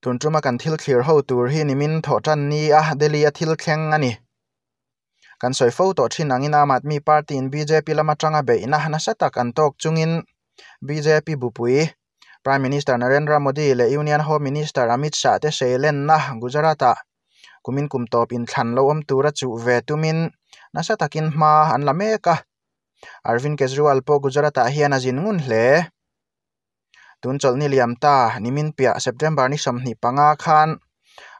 Tun tuma kan thil thlir ho tur hi nimin thawh tan ni a Delhi a thil thleng a ni. Kan sawi fo tawh thin angin Aam Aadmi Party in bjp lam atanga beihna nasa tak an tawk chungin bjp bupui Prime Minister Narendra Modi leh Union Home Minister Amit Shah te seilenna Gujarat ah kumin kum tawp inthlan lo awm tura chuh ve tumin nasa takin hma an la mek a. Arvind Kejriwal pawh Gujarat ah hian a zin ngun hle. Tun chawlhni liam ta nimin piah September ni 25 khan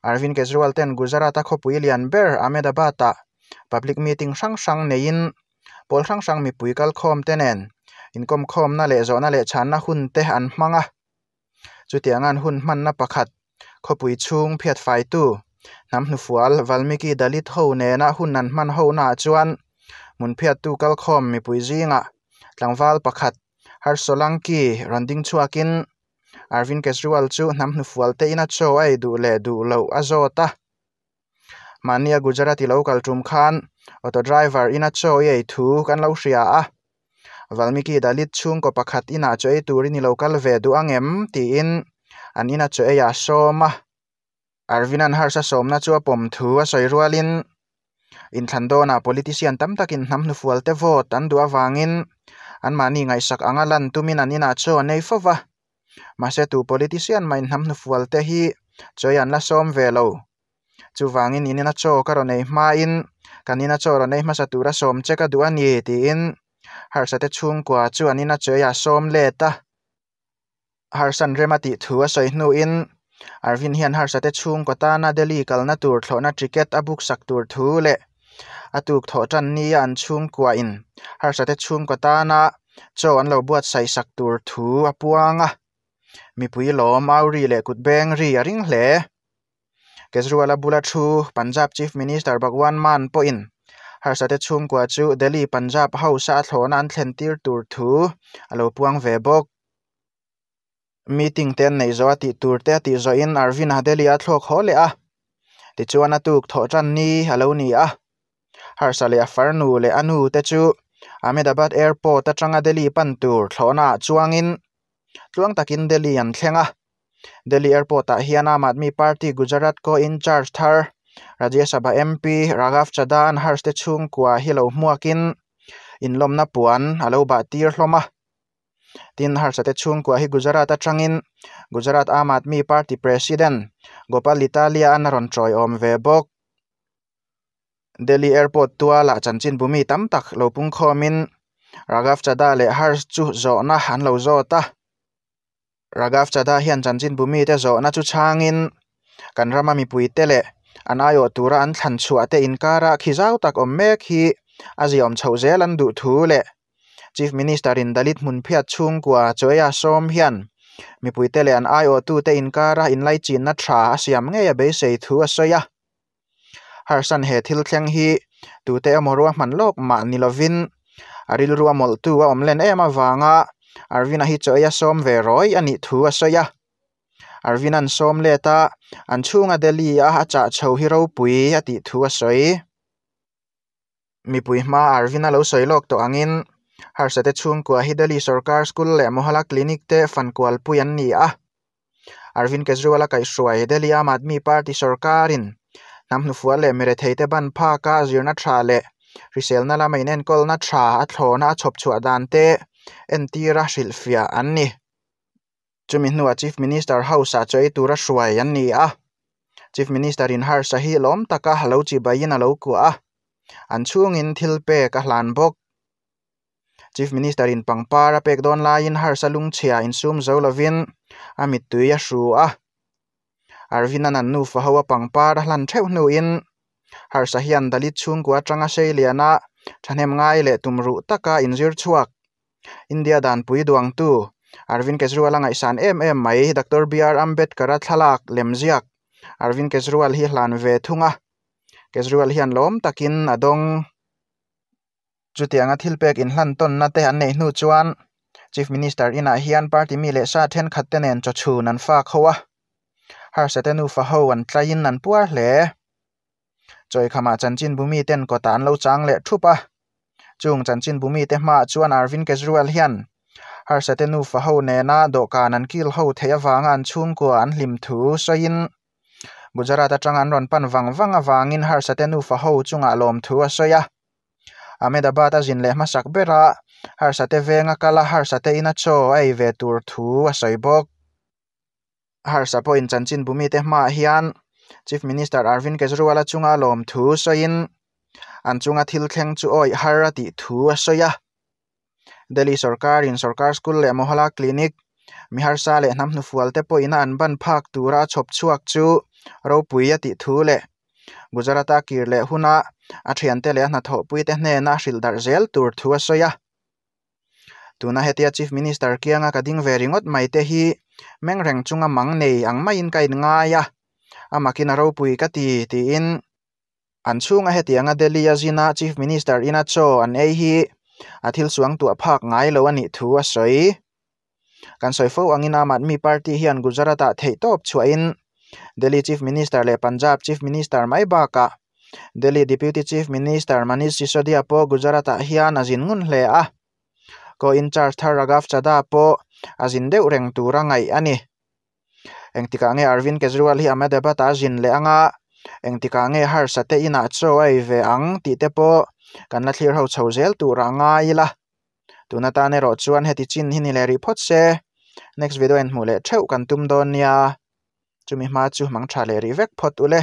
Arvind Kejriwal ten Gujarat a khawpui lian ber Ahmedabad ah public meeting hrang hrang neiin pawl hrang hrang mipui kalkhawm te nen inkawmkhawmna leh zawhna leh chhanna hun te an hmang a. Chutiang an hun hmanna pakhat khawpui chhung phiat faitu hnam hnufual Valmiki Dalit ho nena hun an hman ho naah chuan hmun phiattu kalkhawm mipui zingah tlangval pakhat Harsh Solanki rawn ding chhuakin Arvind Kejriwal chu hnam hnufual te ina chaw a ei duh leh duh loh a zawt a. Mahnia Gujarati lo kal tum khan auto driver ina chaw i ei thu kan lo hria a. Valmiki Dalit chhungkaw pakhat inah chaw ei turin i lo kal ve duh ang em tiin an ina chaw ei a sawm a. Arvind-a'n harsa sawmna chu a pawm thu a sawi rualin inthlan dawnah politician tam takin hnam hnufual te vote an duh avangin anmahni ngaihsak anga lan tumin an inah chaw an ei fo va. Mahse tu politician mah in hnam hnufual te hi chaw ei an la sawm ve lo. Chuvangin in ina chaw ka rawn ei hmain kan ina chaw rawn ei hmasa tura sawm che ka duh a ni tiin harsa te chhungkua chu an ina chaw ei a sawm let a. Harsan rema tih thu a sawi hnuin Arvind hian harsa te chhungkaw tana Delhi kalna tur thlawhna ticket a book sak tur thu leh a tuk thawh tan nia an chhungkua in harsa te chhungkaw tana chaw an lo buatsaih sak tur thu a puang a. Mipui lawm au ri leh kut beng ri a ring hle. Kejriwal a bula thu Punjab Chief Minister Bhagwant Mann pawhin harsa te chhungkua chu Delhi Punjab House a a thlawhna an thlen tir tur thu a lo puang ve bawk. Meeting te an neih zawh a tih tur te a tih zawhin Arvind a Delhi a thlawk haw leh a. Tichuan a tuk thawh tan ni a lo ni a. Harsa leh a farnu leh a nu te chu Ahmedabad Airport atanga Delhi pan tur thlawhna ah chuangin tluang takin Delhi an thleng a. Delhi Airport ah hian Aam Aadmi Party Gujarat ko in-charge thar Rajya Sabha MP Raghav Chadha an Harsh te chhungkua hi lo hmuakin inlawmna puan a lo bah tir hlawm a. Tin, Harsh te chhungkua hi Gujarat atangin Gujarat Aam Aadmi Party President Gopal Italia an a rawn tawiawm ve bawk. Delhi Airport tualah chanchin bumi tam tak lo pungkhawmin Raghav Chadha leh Harsh chu zawhna an lo zawt a. Raghav Chadha hian chanchin bumi te zawhna chu chhangin kan rama mipui te leh an aiawh tura an thlan chhuah te inkara khi zau tak awm mek hi a ziaawm chhoh zel an duh thu leh Chief Minister in Dalit hmun phiat chhungkua chaw-a sawm hian mipui te leh an aiawhtu te inkara inlaichinna tha a siam ngei a beisei thu a sawi a. Harsan he thil thleng hi tute emaw ruahman lawk mah ni lovin a rilru a mawlhtu a awm len em avanga Arvin-a hi chaw ei a sawm ve rawi a nih thu a sawi a. Arvin-a'n sawm let a, an chhunga Delhi-a a chah chho hi ropui a tih thu a sawi. Mipui hma Arvin-a lo sawi lawk tawh angin harsate chhungkua hi Delhi Sarkar School leh Mohalla Clinic te fankualpui an ni a. Arvind Kejriwal-a kaihhruai Delhi Aam Aadmi Party sawrkarin hnam hnufual leh miretheite ban phaka zirna tha leh hriselna lama inenkawlna tha a thlawna a chhawp chhuah dan te entira hrilhfiah an ni. Chumi hnuah Chief Minister House-ah chaw ei tura hruai an ni a. Chief Minister-in harsa hi lawm taka lo chibaiin a lo kuah a, an chhungin thil pek a hlan bawk. Chief Minister-in pangpar a pek dawn laiin harsa lungchhia insum zo lovin a mittui a hru a. Arvind-a'n an nufa ho a pangpar a hlan theuh hnuin harsa hian Dalit chhungkua atanga Seiliana thahnem ngai leh tumruh taka inzir chhuak. India danpui duangtu Arvind Kejriwal a ngaihsan em em mai Doctor BR Ambedkar-a thlalak lemziak Arvind Kejriwal hi hlan ve thung a. Kejriwal hian lawm takin a dawng. Chutianga thil pek inhlan tawnna te an neih hnu chuan Chief Minister inah hian party mi leh sa thenkhat te nen chaw chhun an fak ho a, harsate nufa ho an tlaiin an puar hle. Chawikhamah chanchinbu miten kawtah an lo chang leh thup a, chung chanchinbu mite hmaah chuan Arvind Kejriwal hian Harsate nufa ho nena dawhkan an kil ho theih avanga an chhungkua an hlim thu sawiin Gujarat atanga an rawn pan vang vang avangin harsate nufa ho chungah lawmthu a sawi a. Ahmedabad a zin leh hmasak bera harsate venga kala harsate ina chaw a ei ve tur thu a sawi bawk. Harsa pawhin chanchinbu mite hmaah hian Chief Minister Arvind Kejriwal-a chunga lawmthu sawiin an chunga thil thleng chu awih har a tih thu a sawi a. Delhi sorkarin sorkar school leh Mohalla Clinic, mi harsa leh hnam hnufual te pawhin a an ban phak tura a chhawp chhuak chu ropui a tih thu leh Gujarat-a kir leh huna a thiante leh a hnathawhpuite hnena hrilh darh zel tur thu a sawi a. Tuna hetia Chief Minister kianga ka ding ve ringawt mai te hi meng reng chunga mang nei ang maiin ka inngai a, a makin a ropui ka ti, tiin an chhunga hetianga Delhi a zina Chief Minister ina chaw an ei hi a thil suang tuah phak ngai lo a nih thu a sawi. Kan sawi fo angin Aam Aadmi Party hian Gujarat-ah theihtawp chhuahin Delhi Chief Minister leh Punjab Chief Minister mai bakah Delhi Deputy Chief Minister Manish Sisodia pawh Gujarat-ah hian a zin ngun hle a. Co-in-charge thar Raghav Chadha pawh a zin deuh reng tura ngaih a ni. Engtikah nge Arvind Kejriwal hi Ahmedabad-ah a zin leh anga, engtikah nge harsa te inah chaw a ei ve ang tih te pawh kan la thlir ho chho zel turah ngai ila. Tun atan erawh chuan heti chin hi ni leh rih phawt se, next video in hmuh leh theuh kan tum dawn nia. Chumi hma chu hmang tha leh rih vek phawt ule.